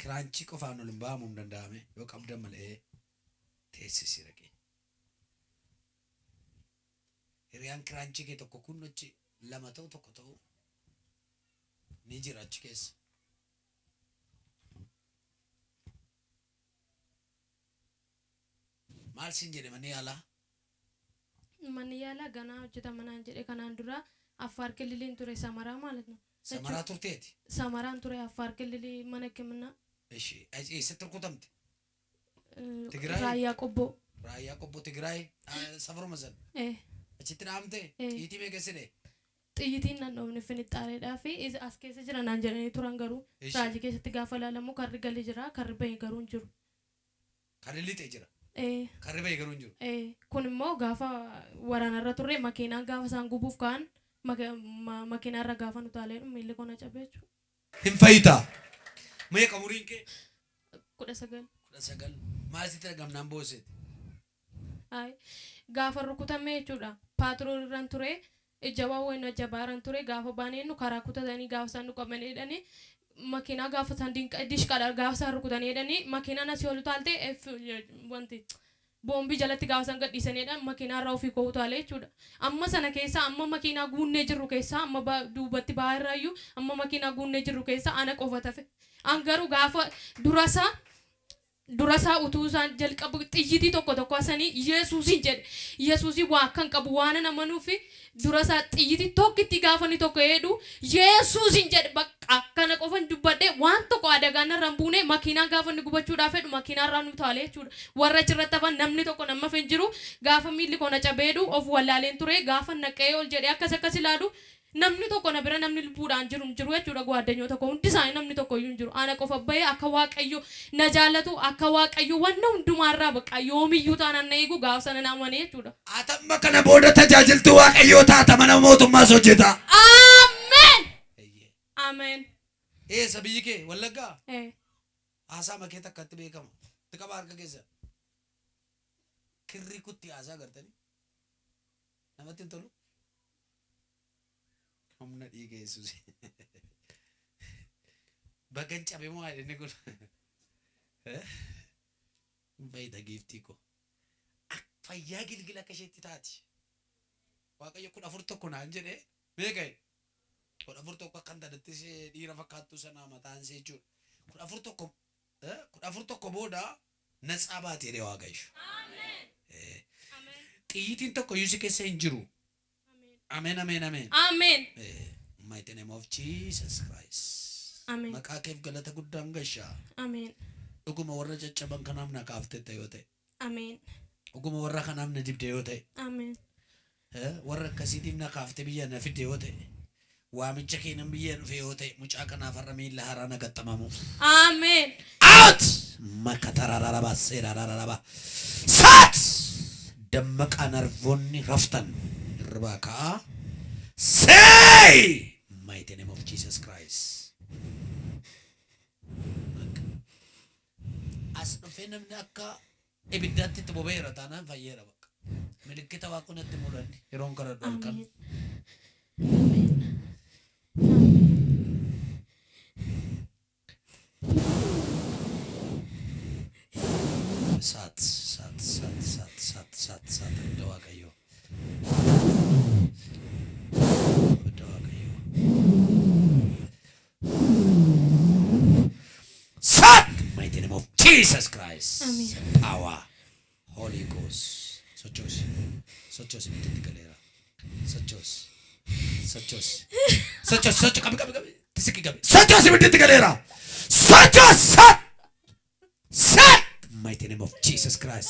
Kiraanchii qofaan ol hin ba'amu hin danda'ame yoo qabdan malee teessisi dhaqee. Hiriyaan kiraanchii kee tokko kun achi lama ta'u tokko ta'u ni jira achi keessa. Maal siin jedhe manni yaalaa? Manni yaalaa ganaa hojjetama naan jedhe kanaan dura Affaar killiliin ture Samaraa ማለት ነው. Samaraa turteeti? Samaraan ture Affaar killilii mana hikiminnaa. Ishi eessatti rukutamte? Tigraay? Raayyaa Qobboo. Raayyaa Qobboo Tigraay safaruma sana. Eh. Achitti dhahamte? Eh. Xiyitii meeqa si dha'e? Xiyyitiin nan dhoofne finixxaareedhaa fi as keessa jira naan jedhanii turan garuu raajii keessatti gaafa ilaalamu karri galee jira karri bahe garuu hin jiru. Karri lixee jira. Ee. Karri bahe garuu hin jiru. Ee, kun immoo gaafa waraanarra turre makiinaan gaafa isaan gubuuf ka'an makiinaarra gaafa nu taalee miilli koo na cabe jechuudha. Hin fayyita. Meeqa umuriin kee? 19. 19. Maal sitti dhagamnaan boosseeti? Ay, gaafa rukutame jechuudha. Paatrool irran ture. Ijjabaa wayinu ajjabaa irran ture. Gaafa baaneennu karaa kutatanii gaafa isaan nu qabanii jedhanii makiinaa gaafa isaan dishqaadhaan gaafa isaan rukutanii jedhanii makiinaan asii ol utaalte F wanti boombii jalatti gaafa isaan gadhiisanii jedhan makiinaa irraa ofii koo utaale jechuudha. Amma sana keessa amma makiinaa guunnee jirru keessa amma duubatti ba'aa irraayyuu amma makiinaa guunnee jirru keessa ana qofa tafe. An garuu gaafa durasaa durasaa utuu isaan jalqabu xiyyitii tokko tokko asanii Yesuusin jedhe. Yesuusin waa akkan qabu waan amanuufi durasaa xiyyitii tokkitti gaafa inni tokko jedhu Yesuusin jedhe bakka kana qofan dubbadhe waan tokko adagaan narra hin buune makiinaan gaafa inni gubachuudhaaf jedhu makiinaarraa nu taale jechuudha. Warra achirratti hafan namni tokko nama hafe hin jiru gaafa miilli koo na cabee jedhu of wallaaleen ture gaafa naqee ol jedhee akkas akkas ilaalu Namni tokko na bira namni lubbuudhaan jiru hin jiru jechuudha gwaaddanyoota koo hundi isaanii namni tokko iyyuu hin jiru. Ana qofa bahee akka Waaqayyo na jaallatu akka Waaqayyo wanna hundumaarraa bakka yoomiyyuu taanaan na eegu gaafa sana na amane jechuudha. Ati amma kana booda tajaajiltuu Waaqayyoo taata mana mootummaas hojjetaa. Ameen! Eeyyee. Ameen. Eessa biyyi kee? Wallaggaa? Ee. Haasaa makee takkatti beekama. Itti qabaa harka keessan. Kirrii kutti haasaa gartanii. Namatti hin tolu? Humna dhiiga Yesuus. Bagan cabe moo inni kun? Hin fayyita giiftii koo. Fayyaa gilgila akka isheetti taati. Waaqayyo 14 tokko naan jedhee meeqa jedhe? 14 tokko akka intalatti ishee dhiira fakkaattuu sanaa mataan ishee jechuudha. 14 tokko 14 tokko booda natsaa baati jedhee Waaqayyo. Xiyyitiin tokko iyyuu si keessa hin jiru. Ameen ameen ameen. Ameen. Mighty name of Jesus Christ. Ameen. Maqaa keef galata guddaan gashaa. Ameen. Dhuguma warra caccaban kanaaf na kaaftetta yoo ta'e. Ameen. Dhuguma warra kanaaf na dibde yoo ta'e. Ameen. Warra akkasiitiif na kaaftee biyya na fidde yoo ta'e. Waamicha kee nan biyya dhufe yoo ta'e mucaa kanaaf har'a miilla haaraa na gaxxamamu. Ameen. Out! Makatarararaba seerarararaba. Sat! Dammaqaa narvoonni raftan hirribaa ka'aa. Say! Mighty name of Jesus Christ. As dhufee namni akka ibiddaatti itti boba'eera taanaan fayyeera bakka. Milikkita waaqni natti mul'anne yeroon kadhadhu halkan. Ameen. Ameen. Ameen. Saat saat saat saat saat saat saat ibidda waaqayyoo. Ibidda waaqayyoo. Saat! Mighty name of Jesus Christ. Ameen. Power. Holy Ghost. Sochoosi. Sochoosi ibiddi galeera. Sochoosi. Sochoosi. Sochoosi. Sochoosi. Qabi qabi qabi. Tisiqi qabi. Sochoosi ibiddi galeera. Sochoosi. Sat. Sat. Mighty name of Jesus Christ.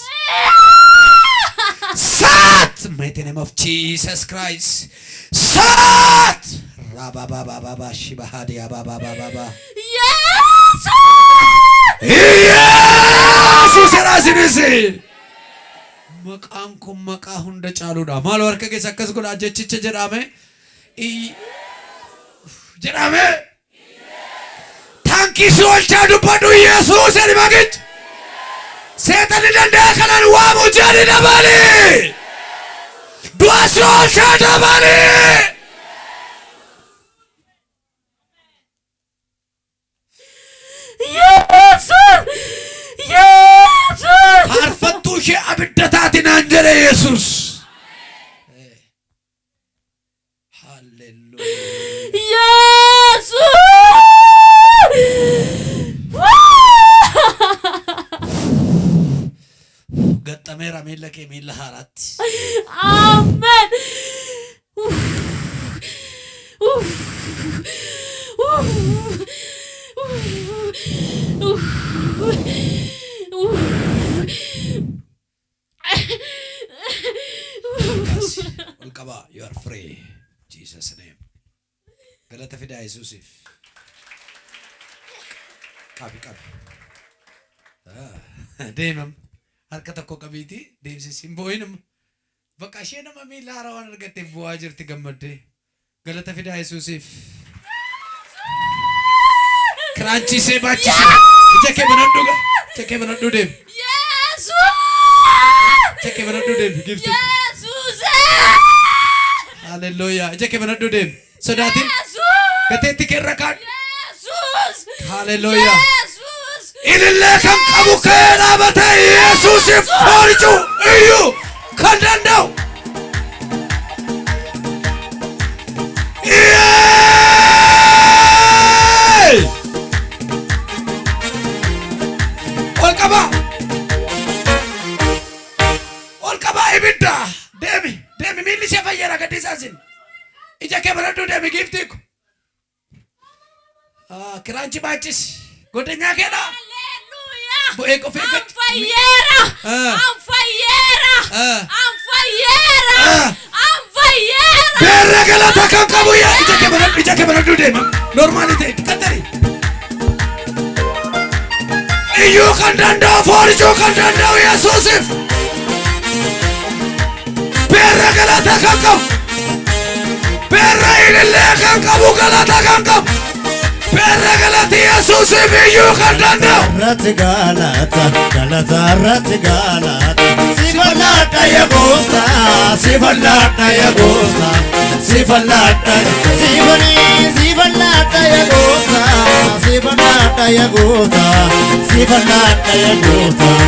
Sat. Mighty name of Jesus Christ. Sat. Rababababa shibahadi ababababa. Yesuus! Yesuus jedhaa. Maqaan kun maqaa hunda caaluudha. Maaloo harka keessa akkas godhaa jechicha jedhame. Jedhame. Taankii si oolchaa dubbadhu Yesuus jedhi maqichi. Seexanni danda'a kanaan waamu jedhi dabali. Du'a si oolchaa dabali. Ishee abidda taati naan jedhe Yesuus. Hallelujah. Yesuus! Gaxxameera miilla kee miilla haaraatti. Amen. Kaasi ol qabaa. You are free. Jesus name. Galata fidaa Yesuusiif. Qabi qabi. Deemam. Harka tokko qabiitii deemsisi. Hin boo'inum. Bakka ishee nama miila haaraa waan argatteef bu'aa jirti gammaddee. Galata fidaa Yesuusiif. Kiraanchiisee baachisee. Ija kee banadhu. Ija kee banadhu deemi. Yesuus! Ija kee banadhu deemi gifti. Yesuus! Hallelujah. Ija kee banadhu deemi. Sodaatin. Yesuus! Gateetti kee irra kaadhu. Yesuus! Hallelujah. Yesuus! Ilillee kan qabu ka'ee dhaabatee Yesuusiif fooricuu iyyuu kan danda'u. Yeey! Ol qabaa! Ol qabaa ibidda! Deemi! Deemi miilli ishee fayyeera gadhiisaa isin. Ija kee banadhu deemi giiftii ko. Kiraanchi baachisi. Godinyaa keedhaa. Hallelujah! Bu'ee qofee An gad. fayyeera! An fayyeera! An fayyeera! An fayyeera! Beerra galata kan qabu yaa ija kee banadhu ija kee banadhu deema. Normaali ta'e qaxari. Iyyuu kan danda'u fooricuu kan danda'u Yesuusiif. Beerra galata kan qabu. Beerra ilillee kan qabu galata kan qabu. Beerra galata Yesuusiif iyyuu kan danda'u. Irratti galata, galata irratti galata. Sifallaadha yaa gooftaa, sifallaadha yaa gooftaa, sifallaadha. Sifanii, sifallaadha yaa gooftaa, sifallaadha yaa gooftaa, sifallaadha yaa gooftaa.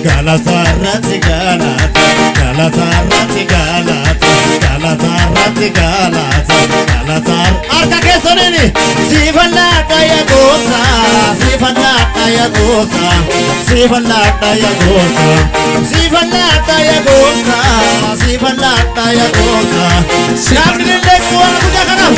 Galata irratti galata, galata irratti galata, galata irratti galata, galata. Harka keessaniini sifallaadha yaa gooftaa, sifallaadha yaa gooftaa, sifallaadha yaa gooftaa, sifallaadha yaa gooftaa, sifallaadha yaa gooftaa. Namni illee waan guddaa kanaaf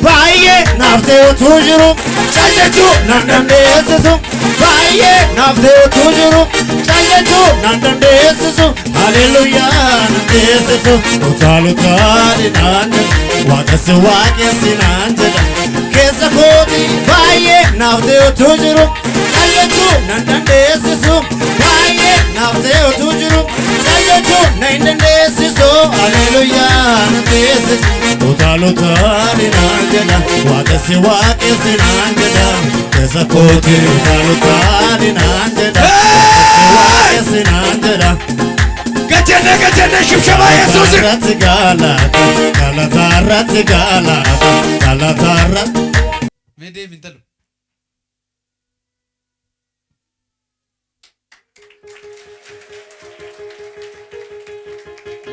baay'ee naaf ta'e utuu jiru cal jechuu nan dandeessisu. Baay'ee naaf ta'e utuu jiru cal jechuu nan dandeessisu. Haleluyaa nan teessisu. Utaalu utaali naan jedha, waaqessi waaqessi naan jedha. Keessa kooti baay'ee naaf ta'e utuu jiru cal jechuu nan dandeessisu. Baay'ee naaf ta'e utuu jiru cal jechuu nan dandeessisu. Haleluyaa nan teessisu. Utaalu utaali naan jedha, waaqessi waaqessi naan jedha. Keessa kooti utaalu utaali naan jedha, waaqessi waaqessi naan jedha. Gajjannee gajjannee shibshabaa Yesuusiif. Irratti galata, galata irratti galata, galata irratti. Mee deemi intalu.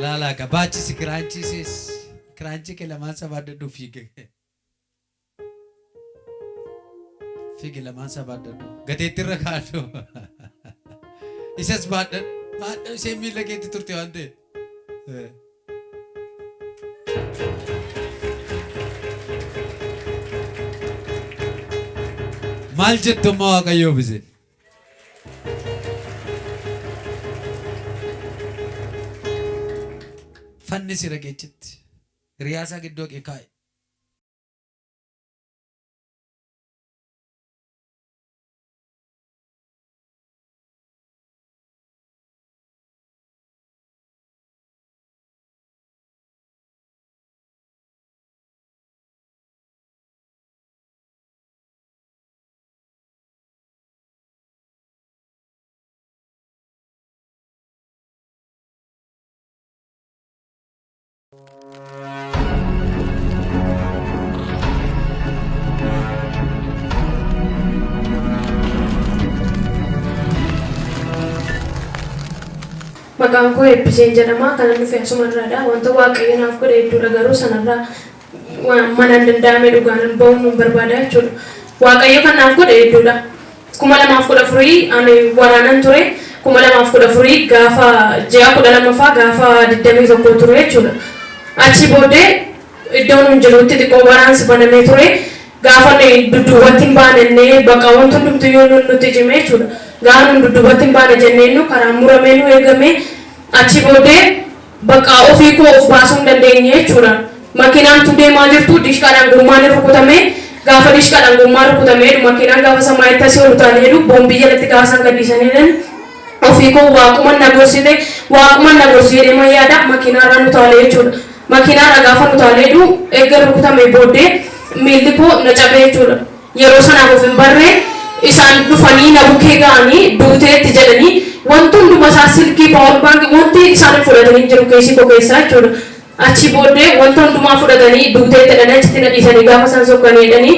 Laalaa ka baachisi kiraanchiisis. Kiraanchii kee lamaan isaa baadhadhu fiige. Fiigi lamaan isaa baadhadhu. Gateetti irra kaadhu. Isas baadhadhu. Baadhadhu isheen miilla keetti turte waan ta'eef. Maal jettu amma Waaqayyoof isin? Fanni si dhageechitti. Hiriyaasaa gidduu haqee kaa'e. Maqaan koo Eebbiseen jedhama. Kanan dhufe asumarraadha. Wanta Waaqayyo naaf godhe hedduudha, garuu sanarraa manaan danda'ame dhugaan ba'uun nun barbaada jechuudha. Waaqayyo kan naaf godhe hedduudha. 2014 ani waraanan ture. 2014 gaafa ji'a 12ffaa gaafa 21 ture jechuudha. Achi booddee iddoo nun jirutti xiqqoo waraansi banamee ture. Gaafa nuyi dudduubatti hin baanennee bakka wanti hundumtuyyuu nutti cime jechuudha. Gaafa nun dudduubatti hin baane jenneennu karaan muramee nu eegame. Achi booddee bakka ofii koo of baasuu hin dandeenye jechuudha. Makiinaan tu deemaa jirtu dishqaadhaan gommaan hin rukutame. Gaafa dishqaadhaan gommaan rukutamee makiinaan gaafa samaayitti asii ol utaalee jedhu boombii jalatti gaafa isaan gadhiisanii jedhan, ofii koo waaquma na gorsite, waaquma na gorsee deeman yaada, makiinaarraa nu utaalee jechuudha. Makiinaarraa gaafa nu utaalee jedhu erga rukutame booddee miilli koo na cabee jechuudha. Yeroo sanaaf of hin barre. Isaan dhufanii na bukkee ga'anii duuteetti jedhanii, wanti hunduma isaa, silkii, power baankii, wanti isaan hin fudhatanii hin jiru keesii koo keessaa jechuudha. Achi booddee wanta hundumaa fudhatanii duuteetti jedhanii achitti na dhiisanii gaafa isaan sokkanii jedhanii,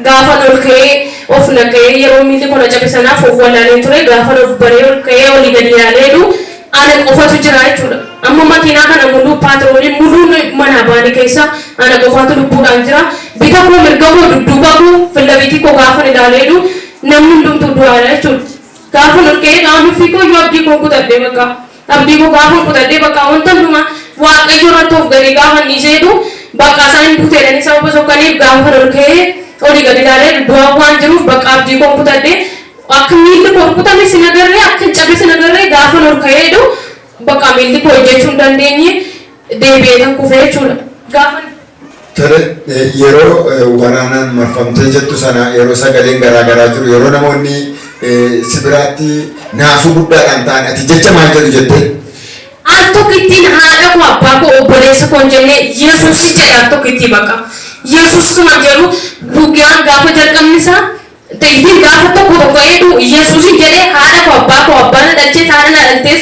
gaafa ol ka'ee of naqee, yeroo miilli koo na cabe sanaaf of wallaalee ture. Gaafa of baree ol ka'ee olii gadi ilaalee jedhu ana qofatu jira jechuudha. Amma makiinaa kana muluu, paatrooliin muluun manaa baane keessa ana qofaatu lubbuudhaan jira. Bita koo, mirga koo, dudduuba koo, fillabiitii koo gaafa ilaalee jedhu namni hundumtuu du'aadha jechuudha. Gaafa ol ka'ee gaafa ofii koo iyyuu abdii koo kutadhee, bakka abdii koo gaafa kutadhee, bakka wanta hundumaa Waaqayyo irratti of gadi gaafa inni jedhu, bakka isaan hin duuteedhanii sababa sokkaniif, gaafa ol ka'ee olii gadi ilaalee du'aa waan jiruuf, bakka abdii koo kutadhee, akka miilli koo rukutame sin agarree, akka hin cabe sin agarree, gaafa ol ka'ee jedhu bakka miilli koo hojjechuu hin dandeenye, deebi'ee kan kufee jechuudha. Gaafa Tole, yeroo waraanaan marfamtee jettu sana, yeroo sagaleen garaa garaa jiru, yeroo namoonni si biraatti naasuu guddaadhaan ta'an, ati jecha maal jedhu jettee? Al tokkittiin haadha koo, abbaa koo, obboleessa koo hin jenne, Yesuus jedhe al tokkittii bakka. Yesuustuma jedhu guyyaan gaafa jalqabni isaa xiyyitiin gaafa tokko tokko eedhu Yesuus jedhe. Haadha koo, abbaa koo, abbaa na dhalchee, haadha na dhaltees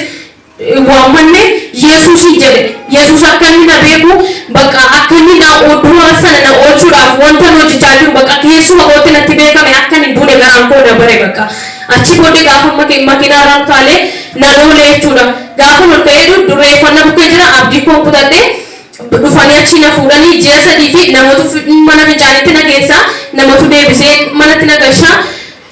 waammanne, Yesuus jedhe. Yesuus akka inni na beeku, bakka akka inni na du'a sana na oolchuudhaaf wanta nu hojjechaa jiru bakka keessuma kootti natti beekame, akka inni duune garaan koo na bare bakka. Achi booddee gaafa makiinaa irraa utaalee nan oole jechuudha. Gaafa ol ka'ee dureeffannaa bukkee jira, abdii koo kutadhee, dhufanii achi na fuudhanii ji'a 3 fi namatu mana fincaanitti na geessa, namatu deebisee manatti na gasha,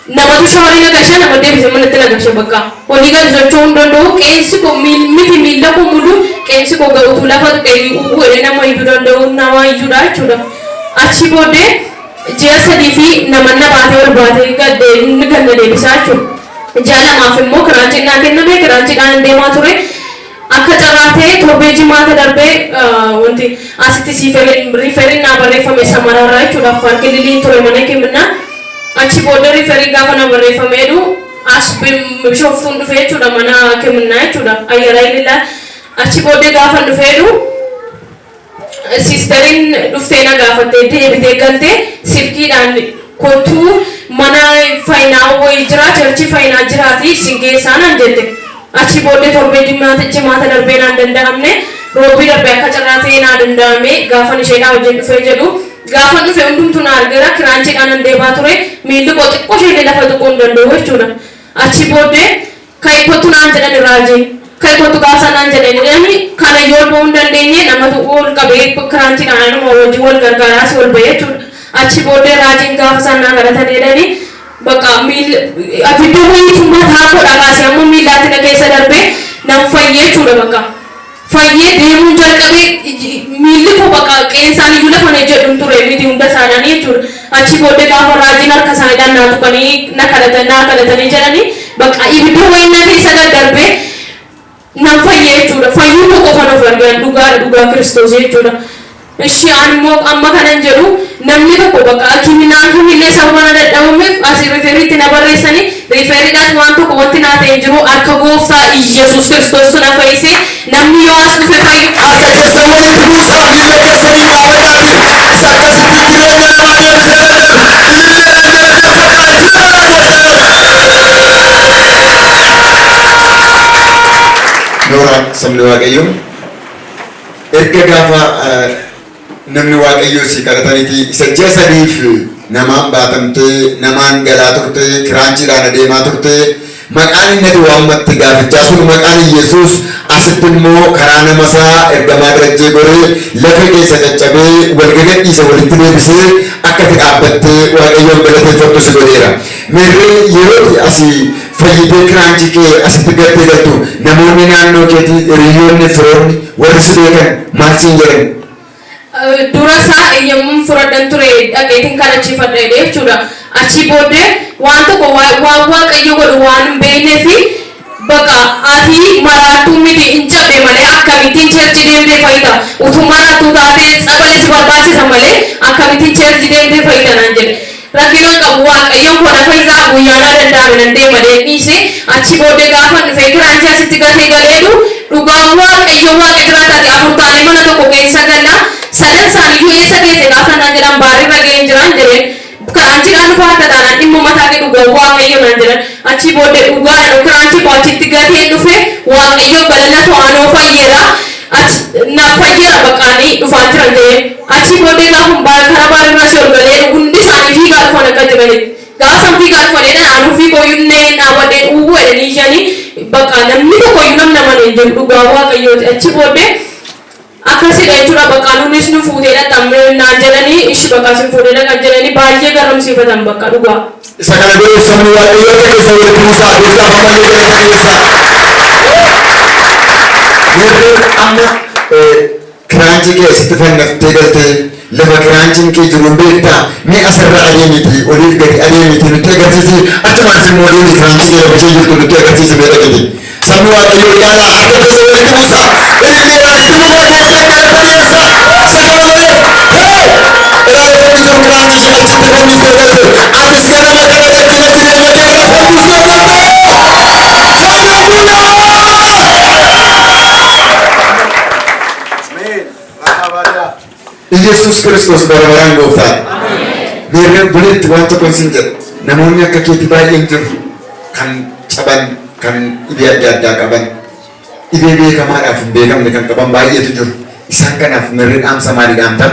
namatu showerii na gasha, nama deebisee manatti na gasha. Bakka olii gadi socho'uu hin danda'u. Qeensi koo miti, miilla koo mulu qeensi koo ga'utu lafa tuqee u'uu nama iyyuu danda'u nama iyyuudha jechuudha. Achi booddee ji'a 3 fi nama na baatee ol baatee ganna deebisaa jechuudha. Ji'a 2f immoo kiraanchiin naa kenname, kiraanchiidhaan deemaa ture. Akka carraa ta'e torbee jimaata darbee wanti asitti referiin naa barreeffame Samaraarraa jechuudha. Affaar kililiin ture mana kennaa. Achi booda referii gaafa na barreeffameedhu as Bishooftuun dhufe jechuudha, mana kennaa jechuudha. Ayyaraa ilillaa. Achi booddee gaafa dhufeedhu siisteriin dhuftee na gaafattee deebitee galtee silkiidhaan, "Kottuu, mana faayinaa wayii jira, churchii faayinaa jiraati, sin geessaa," naan jette. Achi booddee torbee jimaata darbee naan danda'amne. Roobii darbee akka carraa ta'ee naa danda'ame. Gaafan isheedhaa wajjin dhufee jedhu, gaafan dhufe hundumtuu na argeera. Kiraanchiidhaan nan deemaa ture, miilli koo xiqqoo isheellee lafa tuquu hin danda'u jechuudha. Achi booddee, "Ka'i, kottu," naan jedhan raajiin. "Ka'i, kottu," gaafa naan jedhani, kana yoo ol ba'uu hin dandeenye namatu ol qabee kiraanchiidhaan anuma wajjin wal gargaaraa si ol ba'ee jechuudha. Achi booddee raajiin gaafa isaan naa kadhatan jedhani, bakka miilli abidda wayiitu mataa koo dhagaase amma miillaatti na keessa darbee nan fayyee jechuudha. Bakka fayyee deemuun jalqabee, miilli koo bakka qeensaan iyyuu lafa na jedhu ture miti hunda isaanii jechuudha. Achi booddee gaafa raajiin harka isaaniidhaan naa tuqanii na kadhatan, naa kadhatanii jedhanii, bakka ibidda wayii na keessa daddarbee nan fayyee jechuudha. Fayyuu koo qofan of argan, dhugaadha, dhugaa Kiristoos jechuudha. Ishii an immoo amma kanan jedhu, namni tokko bakka hakiminaan kamillee sababa na dadhabameef asii referiitti na barreessanii, referiidhaas waan tokko wanti naa ta'e hin jiru. Harka gooftaa Iyyasuus Kiristoos na fayyise. Namni yoo as dhufe fayyu. Harka keessan walitti buusaa, miilla keessanii dhaabadhaati. Isa akkasitti jireenya namaa deebisee lallabu. Ililleedhaan galateeffadhaa. Jira. Noora, sabni Waaqayyoo, erga gaafa namni Waaqayyoo si kadhataniiti isa ji'a 3f namaan baatamtee, namaan galaa turte, kiraanchiidhaan adeemaa turte. Maqaan inni ati waammatte gaafichaa sun maqaan Yesuus asitti immoo karaa nama isaa ergamaa Darajjee goree lafee keessa caccabee wal gagadhiise walitti deebisee akka ati dhaabbattee Waaqayyoon galateeffattu si godheera. Meerree yeroo asii fayyitee kiraanchii kee asitti gattee galtu namoonni naannoo keetii, hiriyoonni, firoonni, warri si beekan maal siin jedhan? Dura isaa eeyyamuun fudhadhan ture, dhaqeetiin kan achi fadhadhe jechuudha. Achi booddee waan tokko waan Waaqayyo godhu waan hin beeknee fi bakka ati maraattuu miti, hin cabde malee akkamittiin church deemtee fayyita? Utuu maraattuu taatee tsabalee si barbaachisa malee akkamittiin church deemtee fayyita naan jedhe. Rakkina qabu, Waaqayyoon koo na fayyisaa, guyyaa naa danda'ame nan deema dhiise. Achi booddee gaafa dhufee kiraanchii asitti gatee galeedu, dhugaa Waaqayyo Waaqa jiraataati, afur taanee mana tokko keessa galla. Sadan isaaniiyyuu eessa geesse gaafa naan jedhan, baarirra ga'een jiraan jedheen. Kiraanchiidhaan dhufaa akka taanaan dhimma mataa kee, dhugaa Waaqayyo naan jedhan. Achi booddee dhugaadha, kiraanchii koo achitti gatee dhufe. Waaqayyo galala to'anoo fayyeera, na fayyeera, baqqaanii dhufaa jiran jedheen. Achi booddee gaafa karaa baarirraa si ol galee hundi isaanii fiigaa dhufan akka jiranitti. Gaafa fiigaa dhufanidha, anuu fiigoo yunnee dhaabadheen uwwuu jedhanii iyyanii, bakka namni tokko iyyuu namni amane hin jiru, dhugaa Waaqayyooti. Achi booddee akkasidha jechuudha. Bakka nunis nu fuutee dhaqxammee naan jedhanii, ishi bakka isin fuutee dhaqan jedhanii baay'ee garamsiifatan bakka dhugaa. Isa kana godhuuf sabni Waaqayyoo akka keessa walitti buusaa, gooftaaf ammallee galata dhiyeessaa. Meerree amma kiraanchii kee asitti fannaftee galtee lafa kiraanchiin kee jiru hin beektaa? Mee asirra adeemiti, oliif gadi adeemiti nutti agarsiisi. Achumaan immoo deemi, kiraanchii kee lafa ishee jirtu nutti agarsiisi mee dhaqiti. Sabni Waaqayyoo ilaalaa, harka keessa walitti buusaa. Ililleedhaan itti fufaa, gooftaan galata dhiyeessaa. Isa kana godheef. Hee! Ilaalee jiru kiraanchii ishee achitti fannistee galte. Atis ganama kana rakkina jireenya kee irraa fannistee galte. Haleluuyaa! Ameen. Rahabadaa. Iyesuus Kiristoos bara baraan gooftaadha. Meerree buleetti waan tokko sin jedha. Namoonni akka keetii baay'een jiru. Kan caban, kan dhibee adda addaa qaban, dhibee beekamaadhaaf hin beekamne kan qaban baay'eetu jiru. Isaan kanaaf meerree dhaamsa maalii dhaamta?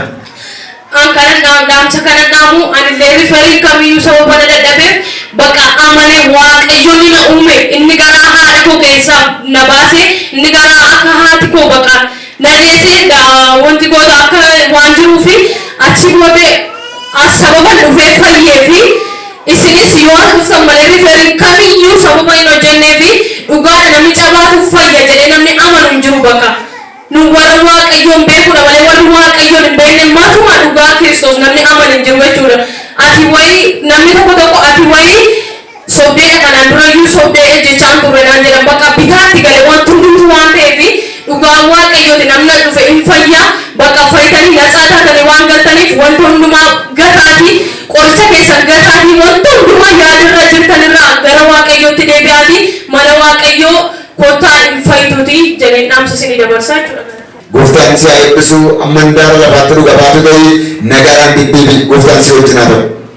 An kanan dhaamsa kanan dhaamu, anillee referral kamiyyuu sababa na dadhabeef, bakka amane Waaqayyo ni na uume, inni garaa haadha koo keessaa na baase, inni garaa akka haati koo bakka na deesse wanti goota akka waan jiruufi achi booddee as sababan dhufee fayyee fi isinis yoo as dhuftan malee referral kamiyyuu sababa hin hojjennee fi dhugaadha, namni cabaatu fayya jedhee namni amanu hin jiru. Bakka nu warra Waaqayyoon beekudha malee warri Waaqayyoon hin beekne matuma dhugaa Kiristoos namni amanu hin jiru jechuudha. Ati wayii namni tokko tokko ati wayii sobdeedha, kanaan durayyuu sobdee jechaan turre naan jedhan. Bakka bitaatti gale wanti hundumtuu waan ta'eef, dhugaan Waaqayyooti, namni dhufe hin fayya. Bakka fayyitanii natsaa taatanii waan galtaniif wanta hundumaa gataati, qoricha keessan gataati, wanta hundumaa yaadirra jirtanirraa gara Waaqayyootti deebi'aati, mana Waaqayyoo kottaa, hin fayyituuti jedheen dhaamsa isinii dabarsaa jechuudha. Gooftaan si haa eebbisu, amma handaara lafaatti dhuga baatu ta'ii nagaadhaan deddeebi'i. Gooftaan si wajjin haa ta'u.